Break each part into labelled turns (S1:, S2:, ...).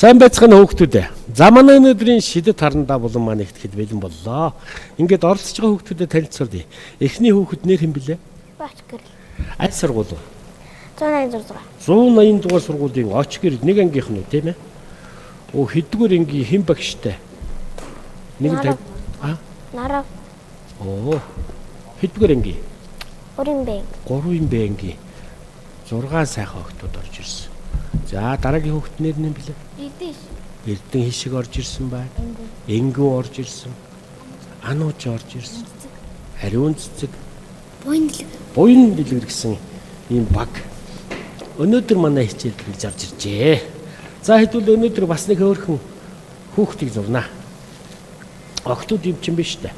S1: Сайн байцгаана хүүхдүүд ээ. За манай өнөөдрийн шидэт харандаа булан маань ихтгэхэд бэлэн боллоо. Ингээд оролцож байгаа хүүхдүүдэд танилцуулъя. Эхний хүүхэд нэр хэн блэ?
S2: Баачгэрэл.
S1: Аль сургууль вэ?
S2: 186.
S1: 180 дугаар сургуулийн Очгэр нэг ангийнх нь үү тийм ээ? Өө хэддүгээр ангийн хэн багштай? Нэг нь а?
S2: Нарав.
S1: Оо. Хэддүгээр ангийн?
S2: 3 Б.
S1: 3 Б ангийн 6 сайхан охтууд орж ирсэн. За дараагийн хүүхэд нэр нь блэ?
S2: Эрдэнэ.
S1: Эрдэнэ хишиг орж ирсэн байна. Энгүү орж ирсэн. Анууч орж ирсэн. Ариун цэцэг.
S2: Буян дэлгэр.
S1: Буян дэлгэр гэсэн ийм баг. Өнөөдөр манай хичээлд ингэж орж иржээ. За хэдүүл өнөөдөр бас нэг өөрхөн хүүхдийг зурнаа. Охтууд юм чинь биш үү?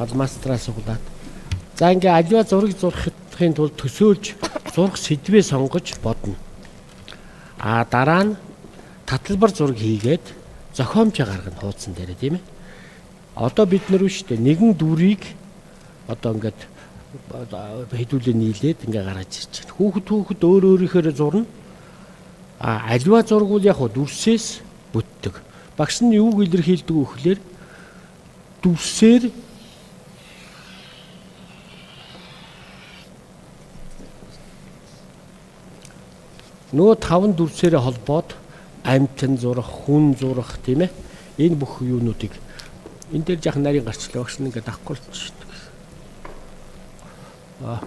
S1: Фалмастраа суглаад. За ингээ аливаа зураг зурхын тулд төсөөлж зурх сэдвээ сонгож бодно. А дараа нь таталбар зураг хийгээд зохиомжоо гаргана хуудсан дээрээ тийм ээ. Одоо бид нар шүү дээ нэгэн дүрийг одоо ингээд хэдүүлээ нийлээд ингээ гаргаж ирж байна. Хүүхэд өөр өөрийнхөө зурна. А аливаа зураг бол яг дүрсээс бүтдэг. Багш нь юуг илэрхийлдэг вэ гэхээр дүрсээр нөгөө таван дүрсээрээ холбоод амьтан зурах, хүн зурах тийм ээ. Энэ бүх юунуудыг энэ дээр жаахан нарийн гарчлаа багш нь ингээд авахгүй болчих. Аа.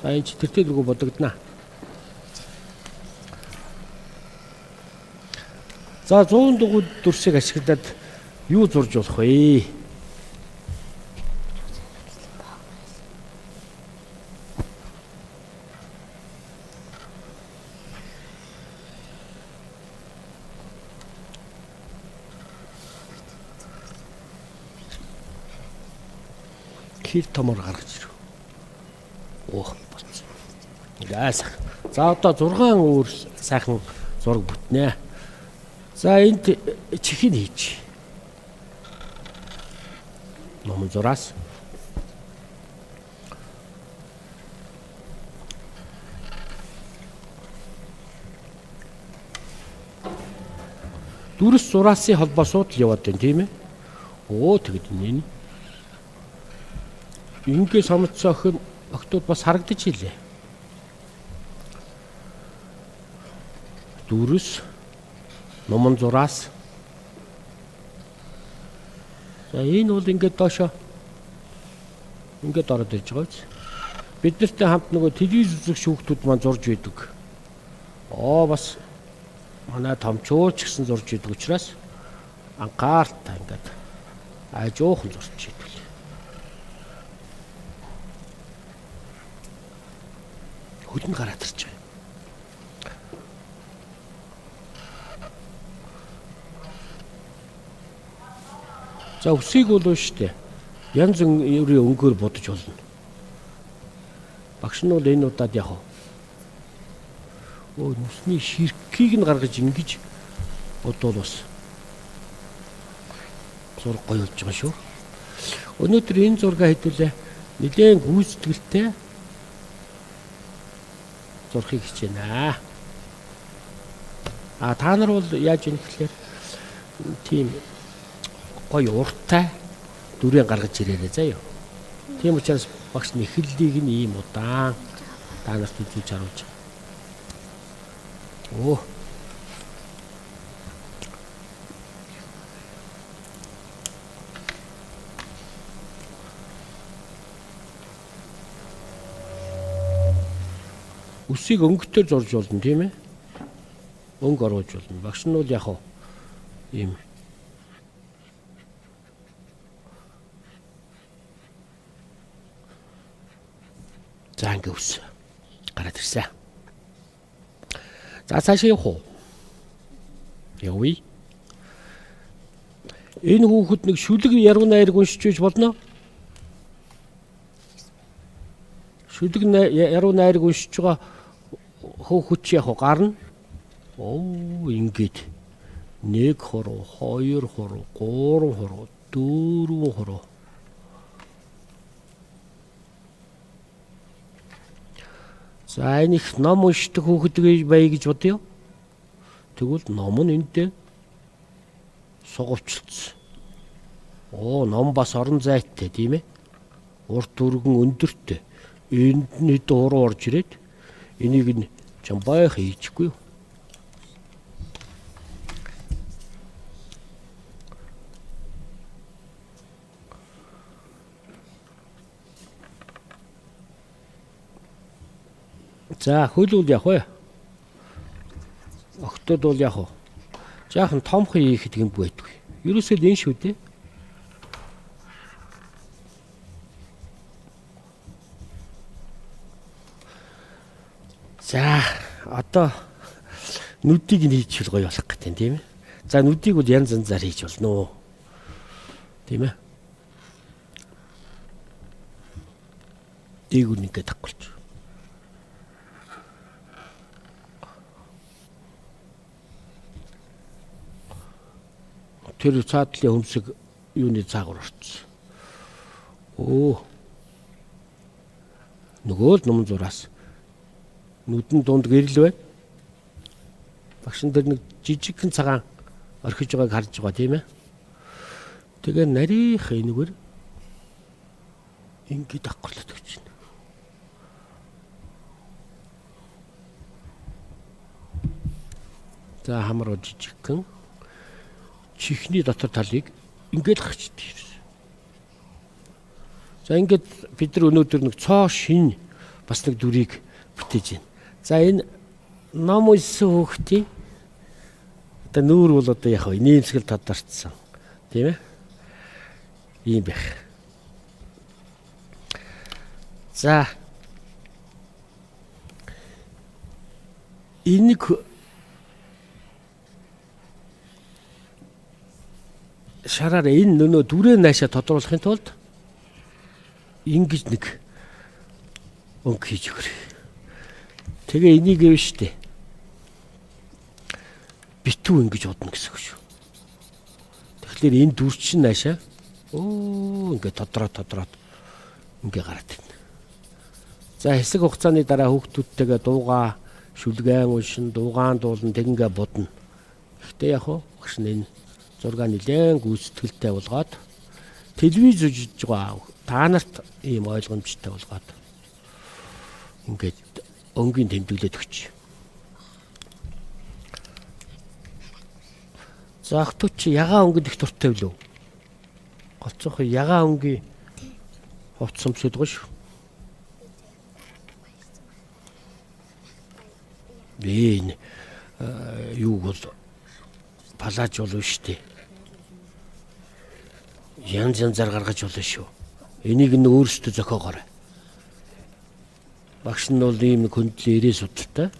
S1: За энэ ч тэртээ дөргөө бодогдно. За 100 дугуй дүрсийг ашиглаад юу зурж болох вэ? Хэр томор гаргаж ирв. Өөх болсон. Ингээ сайхан. За одоо 6 өөр сайхан зураг бүтнэ. За энд чихийг хийж. Номон зураас. Дүрс зураасын холбоосууд л яваад байна тийм ээ. Өө тэгэд энэ ингээ самцсан охин охтууд бас харагдаж илээ. Дүрс номон зураас. За энэ бол ингээд доошо ингээд ороод ирж байгаа биз. Бид нартай хамт нөгөө телевиз үзэх шүүхтүүд маань зурж байдаг. Оо бас манай томчууч гэсэн зурж байдаг учраас анхааралтай ингээд ажуухан зурж идэв. Хөлн гараад ирж байгаа. За үсийг бол шүү дээ. Янз бүрийн өнгөөр будаж болно. Багш нь бол энэ удаад яг өө нүсний ширхгийг нь гаргаж ингэж бодвол бас зураг гоё болж байгаа шүү. Өнөөдөр энэ зургаа хэдүүлээ нэлээн гүйцэтгэлтэй зурхыг хичээнэ. А та нар бол яаж ийм гэхээр тийм гоё уртай дүрээ гаргаж ирээрэй заяа. Тийм учраас багш нь эхлэлийг нь ийм удаан та нарт үзүүлж харуулж байгаа. Оо. Үсийг өнгөтөр зурж болно тийм ээ. Өнгө оруулж болно. Багш нь бол яг ийм за ингээ үс гараад ирсэн. За цаашаа явах уу? Явъя. Энэ хүүхэд нэг шүлэг яруу найраг уншиж байж болно. Шүлэг яруу найраг уншиж байгаа хөөхөч яг гарна. Оо ингээд 1 хуруу, 2 хуруу, 3 хуруу, 4 хуруу. За энэ их ном уншдаг хүүхэд бай гэж бодъё. Тэгвэл ном нь эндээ суговчлцсан. Оо, ном бас орон зайтай тийм ээ. Урт өргөн өндөртэй. Энд нь хэд уруу орж ирээд энийг нь чамбай хийчихгүй юу? За, хөл бол явах вэ? Октод бол явах уу? Жаахан томхон хийхэд юм байдгүй. Ерөөсөө л энэ шүү дээ. За, одоо нүдийг нь хийчихвэл гоё болох гэдэг тийм ээ. За, нүдийг бол янз янзаар хийж болно. Тийм ээ. Дээгүүр нэг ингээд дагуулж. Тэр цаадлын хөмсөг юуны цаагуур орсон. Өө. Нөгөө л нуман зураас нүдэн дунд гэрэл байна. Багш нар нэг жижигхэн цагаан орхиж байгааг харж байгаа тийм ээ. Тэгээ нарийнх энэгээр ингээд авахлаад өгч байна. За, хамар жижигхэн чихний дотор талыг ингээд гарчдаг юм. За, ингээд бид нар өнөөдөр нэг цоо шин бас нэг дүрийг бүтээж байна. За, энэ ном уншсан хүүхдийн одоо нүүр бол одоо яг нэмсгэл тодорчсон. Тийм ээ? Ийм байх. За, энийг шараар энэ нөнөө дүрээ наашаа тодруулахын тулд ингэж нэг өнгө хийж өгөрэй. Тэгээ энийг гэв штэ. Битүү ингэж удна гэсэн үг шүү. Тэгэхээр энэ дүр чинь наашаа ингээ тодроод ингээ гараад ирнэ. За, хэсэг хугацааны дараа хүүхдүүдтэйгээ дуугаа шүлгэн уншин, дуугаан дуулан тэг ингээ будна. Гэхдээ яг хөө багш нь энэ зураг нэлээд гүйцэтгэлтэй болгоод телевиз үзэж байгаа та нарт ийм ойлгомжтой болгоод ингээд өнгийн тэмдэглээд өгч. За, охтууд чи ягаан өнгөнд их дуртай билүү? Голцоох ягаан өнгийн хувцас өмсөд байгаа шүү. Энэ юуг бол палаж болно шүү дээ. Янз янзаар гаргаж болно шүү. Энийг нь өөрсдөө зохиогоорой. Багш нь бол ийм нэг хөндлөн ирээ судалтай.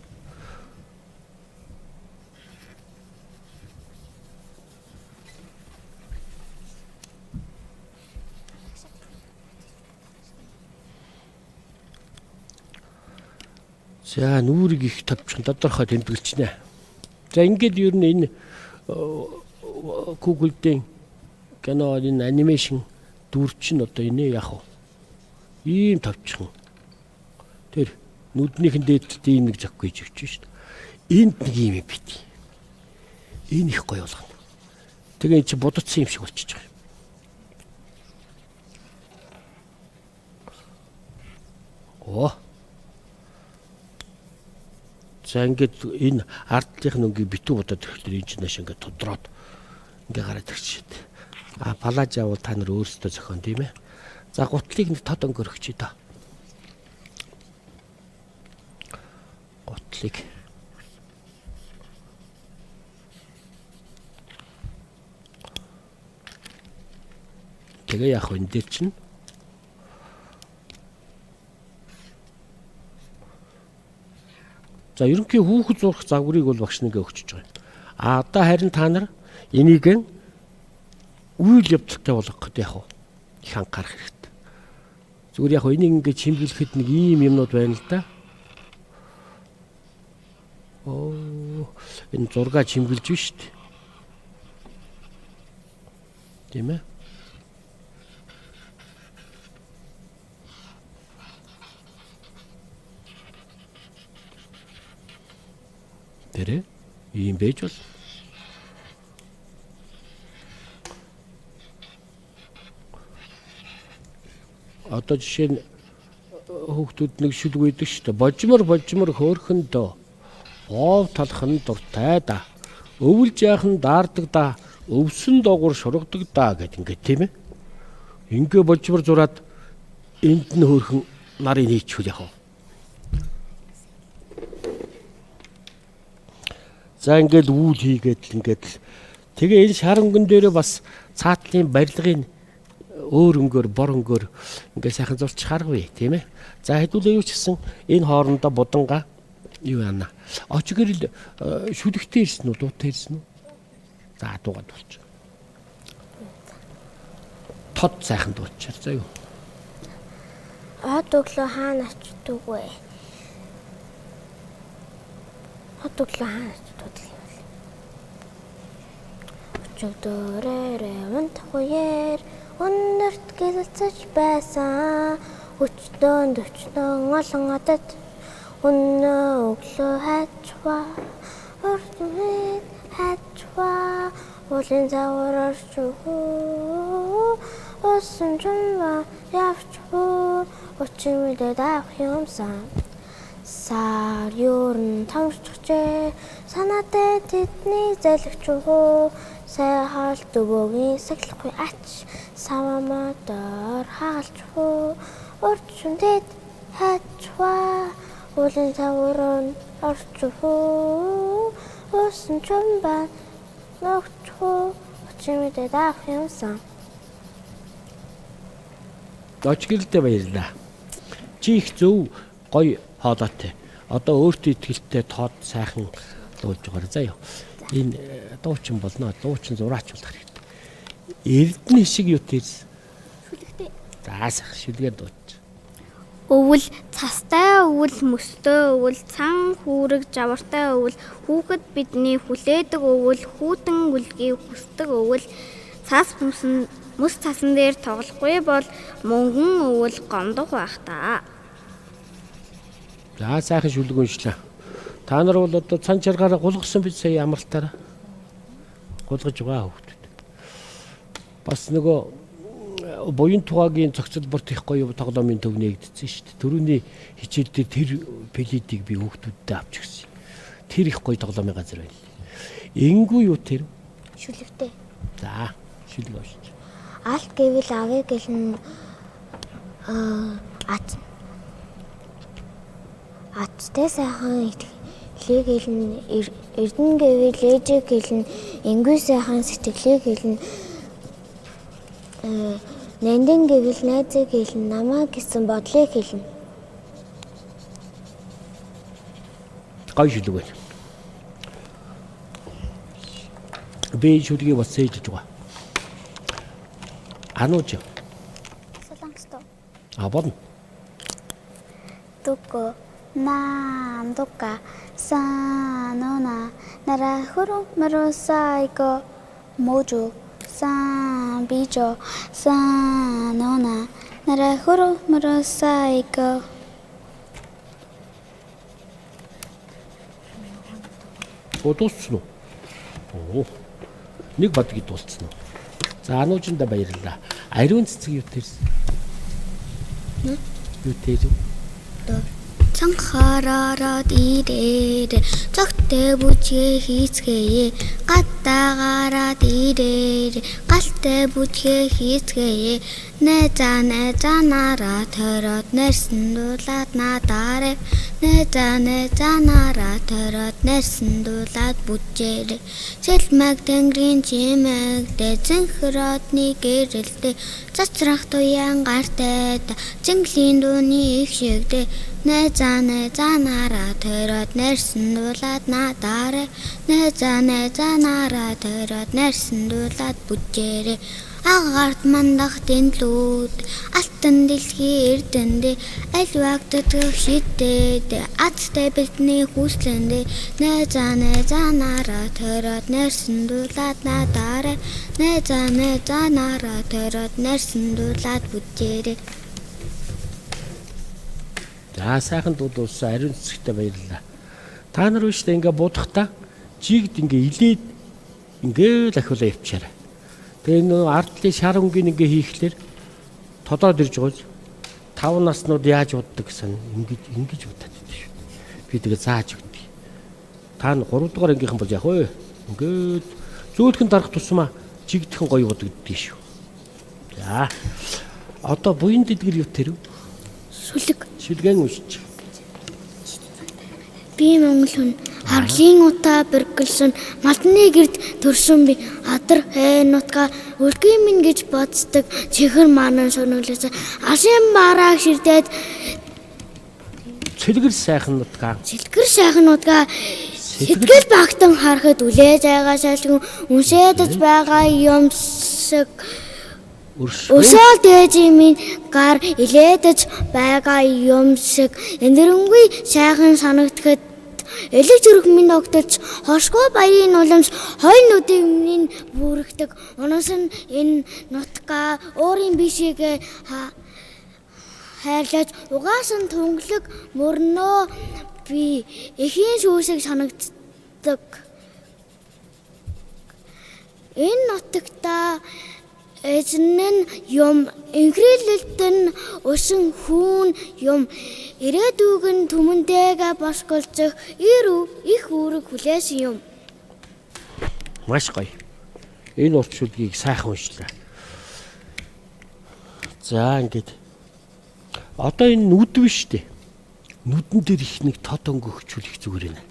S1: За, нүрийг их товчхон тодорхой тэмдэглэчнэ. За, ингээд ер нь энэ Google-ийн кино энэ анимашн дүр чинь одоо энэ яг уу ийм товчхон. Тэр нүднийхэн дээдлэлт ийм нэг зохихгүй хийж өгч шүү дээ. Энд нэг ийм юм бит. Энэ их гоё болгоно. Тэгээ эн чинь будацсан юм шиг болчихж байгаа юм. Оо. За, ингээд энэ ардлынх нь өнгийг битүү бодоод ирэхлээр энэ чинь нааш ингээд тодроод ингээ гараад ирчихээд. А, палаж авал та нар өөрсдөө зохион тийм ээ. За, гутлыг нэг тод өнгө өргөчье доо. Гутлыг. Тэгээ яах вэ энэ дээр чинь? За, ерөнхий хүүхэд зурх загварыг бол багш нэгэ өгчөж байгаа юм. А одоо харин та нар энийг үйл явдалтай болгох гэдэг яг их анхаарах хэрэгтэй. Зүгээр яг энийг ингээд чимгэлэхэд нэг ийм юмнууд байна л да. Оо, энэ зургаа чимгэлж биш шүү дээ. Тийм ээ? Тэрэ. Ийм байж бол. Одоо жишээ нь хүүхдүүд нэг шүлэг үйдэг шүү дээ. Божмор божмор хөөрхөндөө боов талах нь дуртай да. Өвөл жаахан даардаг да. Өвсөн доогуур шургадаг да гэд ингээд тийм ээ. Ингээ божмор зураад энд нь хөөрхөн нарыг нийчвэл яах вэ? За ингээл үүл хийгээд л ингээд л тэгээ энэ шар өнгөн дээрээ бас цаатлын барилгын өөр өнгөөр бор өнгөөр ингээд сайхан зурчих харгүй тийм ээ. За хэдүүлээ юу ч гэсэн энэ хоорондоо буданга юу яана. Очгэрэл шүлэгтэй ирсэн үү, дуутай ирсэн үү? За дуугаад болчих. Тод сайхан дуучихар заа юу.
S2: Од өглөө хаана очдөг вэ? Од өглөө хаана очдөг юм бэ? Өчигдөрөөрэй унтахуйэр өнөрт гэлцэж байсан. Өчтөн төчнөн олон одод өнөө өглөө хайчва. Урт мэд хайчва. Уулын загвар орчих уу? Усан чумба явчих уу? Учин мэдээд авах юмсан. Сар юурн томчжээ. Санаатай тэдний залгич уу? Сай хаалт дөвөгийн сахилахгүй ач. Савамадаар хагалч уу? Урд шүнтэд хайчва. Уулын загвар орчих уу? Усан чумба ногчих уу? Учин мэдээд авах юмсан.
S1: Очгэрэлдээ баярлаа. Чи их зөв гоё хоолойтой. Одоо өөртөө ихтэй тоод сайхан дуулж байгаарай заа юу. Энэ дуучин болно. Дуучин зураач болох хэрэгтэй. Эрдэнэ шиг юу тэрс?
S2: Шүлэгтэй.
S1: За сайхан шүлгээр дууч.
S3: Өвөл цастай өвөл мөстэй өвөл цан хүүрэг жавартай өвөл хүүхэд бидний хүлээдэг өвөл хүүтэн үлгийг хүсдэг өвөл цас мөсөн мөс цасан дээр тоглохгүй бол мөнгөн өвөл гомдох байх та.
S1: За сайхан шүлэг уншлаа. Та нар бол одоо цан чаргаараа гулгасан бид сая амралтаараа гулгаж байгаа хүүхдүүд. Бас нөгөө буян тугаагийн цогцолборт их гоё тоглоомын төв нээгдсэн шүү дээ. Төрөний хичээл дээр тэр пледийг би хүүхдүүдтэй авч ирсэн. Тэр их гоё тоглоомын газар байна. Ингүү юу тэр?
S2: Шүлэгтэй.
S1: За шүлэг уншиж.
S2: Алт гэвэл авъя гэлэн ач ачтай сайхан итгэлийг хэлнэ, эрдэнэ гэвэл ээжийг хэлнэ, энгүй сайхан сэтгэлийг хэлнэ, нандин гэвэл найзыг хэлнэ, намаа гэсэн бодлыг хэлнэ.
S1: Гоё шүлэг байна. Би шүлгийг бас сэлж байгаа. Анууж.
S3: Солонгостой.
S1: А болно.
S3: Дуко нандука санона нарахуру марусайко можо сан бижо санона нарахуру марусайко.
S1: О дууссан уу? Оо. Нэг бадгийг дууссан уу? За ануужиндаа баярлалаа. Ариун цэцэг юу тэрсэн? Юу тэр?
S3: Цанхаараад ирээр цогтой бүжгээ хийцгээе. Гадаа гараад ирээр галтай бүжгээ хийцгээе. Найзаа найзаа нараа тойроод найрсан дуулаад надаарэ. Найзаа найзаа нараа тойроод найрсан дуулаад бүжээрэ. Сэлмэг тэнгэрийн чимэгдээ цэнхэр одны гэрэлдээ цацрах туяан гартай цэнглийн дууны их шигдээ. Найзаа найзаа нараа тойроод найрсан дуулаад надаарэ. Найзаа найзаа нараа тойроод найрсан дуулаад бүжээрэ. Агарт мандах тэндлүүд алтан дэлхий эрдэндээ альваг тэтгэх шидээд азтай бидний хүслэндээ. Найзаа найзаа нараа тойроод найрсан дуулаад надаарэ. Найзаа найзаа нараа тойроод найрсан дуулаад бүжээрэ.
S1: За сайхан дуудуулсан ариун цэцэгтэй баярлалаа. Та нар биш үү ингээ буудахдаа Жигд ингээ илээд ингээл ахиулаа явчаарай. Тэгээ нөө ардлын шар өнгийн ингээ хийхлээр тодоод ирж байгаа. 5 наснууд яаж уддаг гэсэн ингэж удаад идэв шүү. Би тэгээ зааж өгдөг. Та нь 3 дугаар ангийнхан бол яг вэ? Ингээд зөөлхөн дарах тусмаа жигдхэн гоё удагддаг шүү. За. Одоо буян дэлгэр юу тэрв?
S2: Сүлэг.
S1: Шилгэн уншиж.
S2: Би Монгол хүн. Харгалын утаа бэргэлсэн малтны гэрд төрсөн би адар хай нутгаа үлгийн минь гэж боддог чихэр манан сониглосон алсын барааг ширдээд
S1: Цэлгэр сайхан нутгаа.
S2: Цэлгэр сайхан нутгаа сэтгэл багтан харахад үлээж байгаа шалган үнсээдэж байгаа юмсаг өсөөл дээжийн минь гар илээдэж байгаа юмсаг энэрэнгүй сайхан санагдахад элэг зүрх минь огтолж хошгоо баярын уламж хоёр нүдийг минь бүрэгдэг. Унаас нь энэ нутгаа өөрийн бишигээ хайрлаж угаас нь тунгалаг мөрнөө би эхийн шүүсэг санагддаг. Энэ нутагта эзэн нь юм инхрийлэлт нь өсөн хүүн юм ирээдүйг нь түмэнтэйгээ босголцох их үүрэг хүлээсэн юм.
S1: Маш гоё. Энэ урт шүлгийг сайхан уншлаа. За ингээд одоо энэ нүд биш үү? Нүдэн дээр их нэг тод өнгө өгчүүлэх зүгээр байна.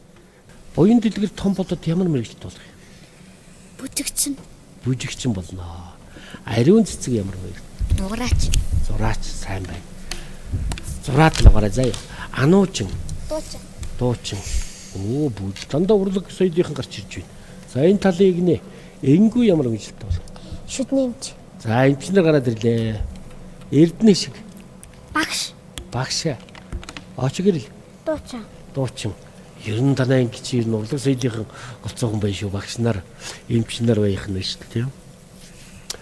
S1: Буян дэлгэр том болоод ямар мэрэгжил болох юм?
S2: Бүжигчин.
S1: Бүжигчин болно. Ариун цэцэг ямар мэрэгжил?
S3: Нугараач.
S1: Зураач сайн байна. Зураад л угаарай заяа. Ануучин.
S3: Дуучин.
S1: Дуучин. Өө бүж дандаа урлаг соёлынхан гарч ирж байна. За энэ талыг нэ энгүү ямар мэрэгжилтэй болох?
S2: Шүдний эмч.
S1: За эмчнэр гараад ирлээ. Эрдэнэ шиг.
S2: Багш.
S1: Багш. Очгэрэл.
S2: Дуучин.
S1: Дуучин. Ер нь танай анги чи ер нь урлаг соёлынхан голцоохон байна шүү. Багш нар, эмч нар байх нь шүү дээ, тийм.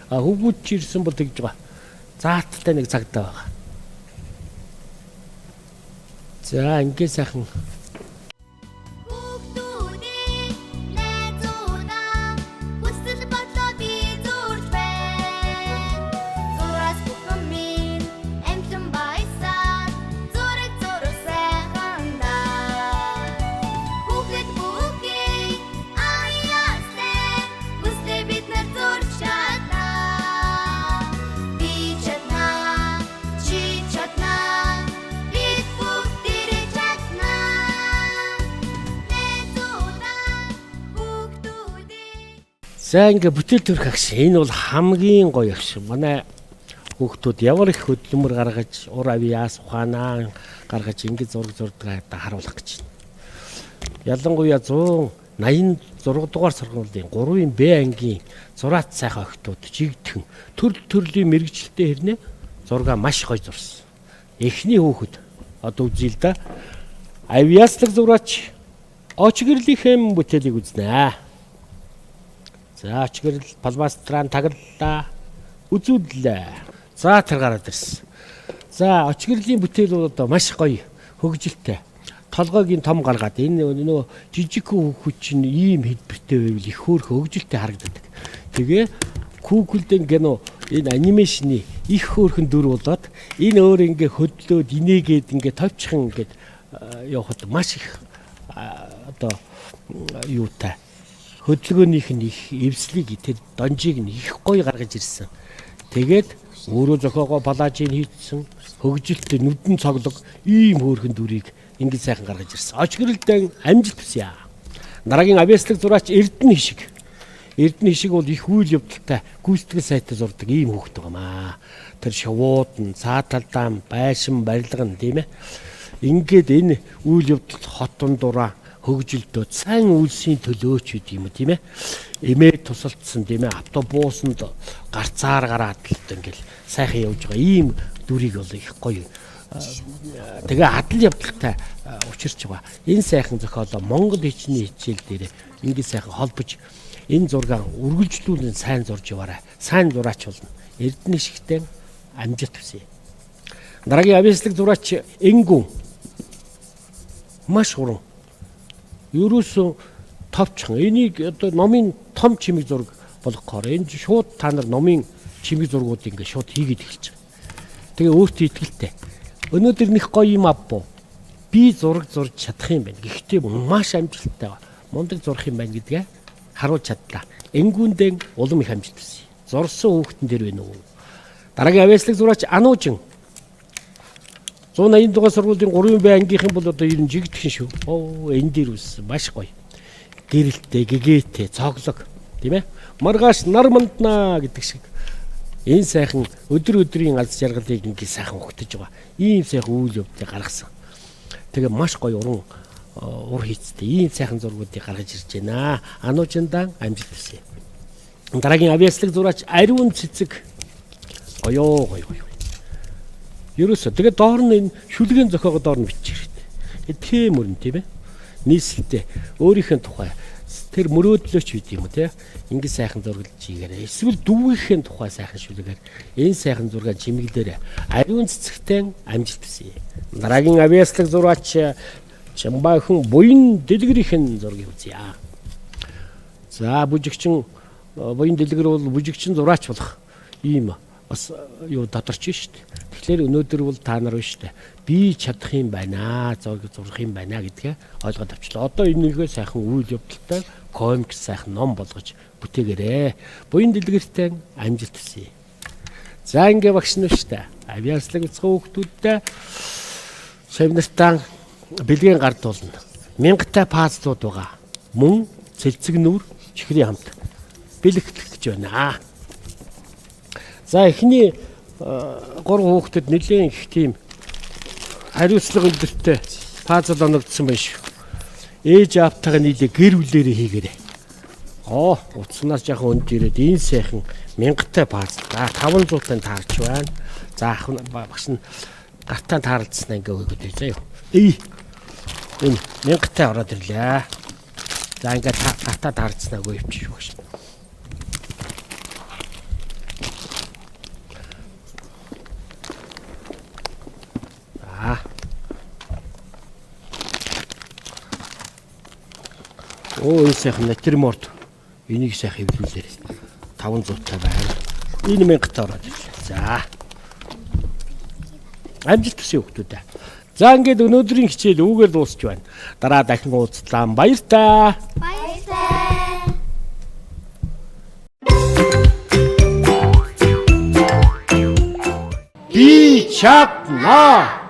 S1: А хөвгүүд чи ирсэн бол тэгж байгаа. Заалттай нэг цагдаа байгаа. За ингээ сайхан За ингээ бүтээл төрх агш. Энэ бол хамгийн гоё агш. Манай хүүхдүүд ямар их хөдөлмөр гаргаж, ур авьяас ухаанаа гаргаж ингэ зураг зурдгаа харуулах гэж байна. Ялангуяа 186 дугаар сургуулийн 3-ын Б ангийн зураат сайхан охтууд жигдхэн төрөл төрлийн мэрэгчлээ хэрнээ зургаа маш гоё зурсан. Эхний хүүхэд одоо үзье л да. Авьяаслаг зураач Очгэрлийнхэн бүтээлийг үзнэ. За очгэрэл палмастрaan таглалаа. Үзүүллээ. За тэр гараад ирсэн. За очгэрлийн бүтээл бол одоо маш гоё хөгжилтэй. Толгойг нь том гаргаад энэ нөгөө жижиг хүүхэд чинь ийм хэлбэртэй байвал их хөөрхөн хөгжилтэй харагддаг. Тэгээ Google-д ингээ нөө энэ анимашны их хөөрхөн дүр болоод энэ өөр ингээ хөдлөөд инээгээд ингээ товчхон ингээд явхад маш их одоо юутай хөдөлгөөнийх нь их эвслийг тэр донжийг нь их гоё гаргаж ирсэн. Тэгээд өөрөө зохиогоо палажийг хийцсэн хөгжилтэй нүдэн цоглог ийм хөөрхөн дүрийг ингэж сайхан гаргаж ирсэн. Очгэрэлдэн амжилт хүсье. Дараагийн авьяаслаг зураач Эрдэнэ хишиг. Эрдэнэ хишиг бол их үйл явдалтай гүйцэтгэл сайтай зурдаг ийм хүүхэд байгаамаа. Тэр шувууд нь цаа талдаа байшин барилга нь тийм ээ. Ингээд энэ үйл явдал хотон дураа хөгжилдөө сайн үйлсийн төлөөч гэдэг юм уу тийм ээ. Эмээ тусалдсан тийм ээ. Автобусанд гарцаар гараад л ингээл сайхан явж байгаа ийм дүрийг бол их гоё. Тэгээ адал явдалтай учирч байгаа. Энэ сайхан зохиолоо Монгол хичнээн хичээл дээр ингээд сайхан холбож энэ зургаа үргэлжлүүлэн сайн зурж яваарай. Сайн зураач болно. Эрдэнэ шигтэй амжилт хүсье. Дараагийн авьяаслаг зураач Энгүн маш уран. Ерөөсөө Товчхон. Энийг одоо номын том чимэг зураг болгохоор энэ шууд та нар номын чимэг зургуудыг ингээд шууд хийгээд эхэлж байгаа. Тэгээ өөртөө итгэлтэй. Өнөөдөр нэг гоё юм авбуу. Би зураг зурж чадах юм байна. Гэхдээ маш амжилттай. Мундаг зурх юм байна гэдгээ харуулж чадлаа. Энгүүндэн улам их амжилт хүсье. Зурсан хүүхдэн дээр байна уу? Дараагийн авьяаслаг зураач Ануужин. 180 дугаар сургуулийн 3 Б ангийнхан бол одоо ер нь жигдхэн шүү. Оо, энэ дээр үссэн маш гоё. Гэрэлтэй, гэгээтэй, цоглог, тийм ээ? Маргааш нар манднаа гэдэг шиг энэ сайхан өдөр өдрийн аз жаргалыг ингээ сайхан өгтөж байгаа. Ийм сайхан үйл явдлыг гаргасан. Тэгээ маш гоё уран ур хийцтэй ийм сайхан зургуудыг гаргаж ирж байна. Ануужиндаа амжилт хүсье. Дараагийн авьяаслаг зураач Ариун Цэцэг. Гоё гоё гоё. Ерөөсө тэгээ доор нь энэ шүлгийн зохиогоо доор нь бичих хэрэгтэй. Тийм өрн, тийм ээ. Нийслэлтэй өөрийнх нь тухай тэр мөрөөдлөөч үйд юм уу те. Ингээ сайхан зураглаж ийгээрэй. Эсвэл дүүгийнхээ тухай сайхан шүлгээр энэ сайхан зураг чимэглээрэй. Ариун Цэцэгтэй амжилт хүсье. Дараагийн авьяаслаг зураач Чамбайхан буян дэлгэрийнхэн зургийг үзье. За, бүжигчин буян дэлгэр бол бүжигчин зураач болох ийм бас юу тодорч шүү дээ. Тэгэхээр өнөөдөр бол та нар биш үү? Би чадах юм байна, зураг зурах юм байна гэдгээ ойлгоод авчлаа. Одоо энийгээ сайхан үйл явдалтай комикс сайхан ном болгож бүтээгээрэй. Буян дэлгэртэй амжилт хүсье. За, ингээ багш нь шүү дээ. Авьяаслаг эцэг хүүхдүүдтэй шавнартаа бэлгийн гар дуулна. Мянгатай пазлууд байгаа. Мөн цэлцэг нүр чихрийн хамт бэлэгдэх гэж байна. За, эхний гурван хүүхдэд нэлээд их тийм хариуцлага өндөртэй пазл оногдсон байна шүү. Ээж аавтайгаа нийлээ гэр бүлээрээ хийгээрэй. Оо, утаснаас жаахан өнд ирээд энэ сайхан мянгатай пазл. За, 500-тай таарч байна. За, ах багш нь гартаа таарлцсан ингээ өгөөд заяа. Эй. Энэ мянгатай ороод ирлээ. За, ингээ гартаа таарцснаа өгөө явчих багш. За. Оо, энэ сайхан натюрморт. Энийг сайхан эвлүүлээрэй. 500 та байна. Энэ мянгатай ороод ирлээ. За. Амжилт хүсье хүүхдүүдээ. За, ингээд өнөөдрийн хичээл үүгээр дуусч байна. Дараа дахин уулзлаа. Баяртай.
S2: Баяртай.
S1: Би чаднаа.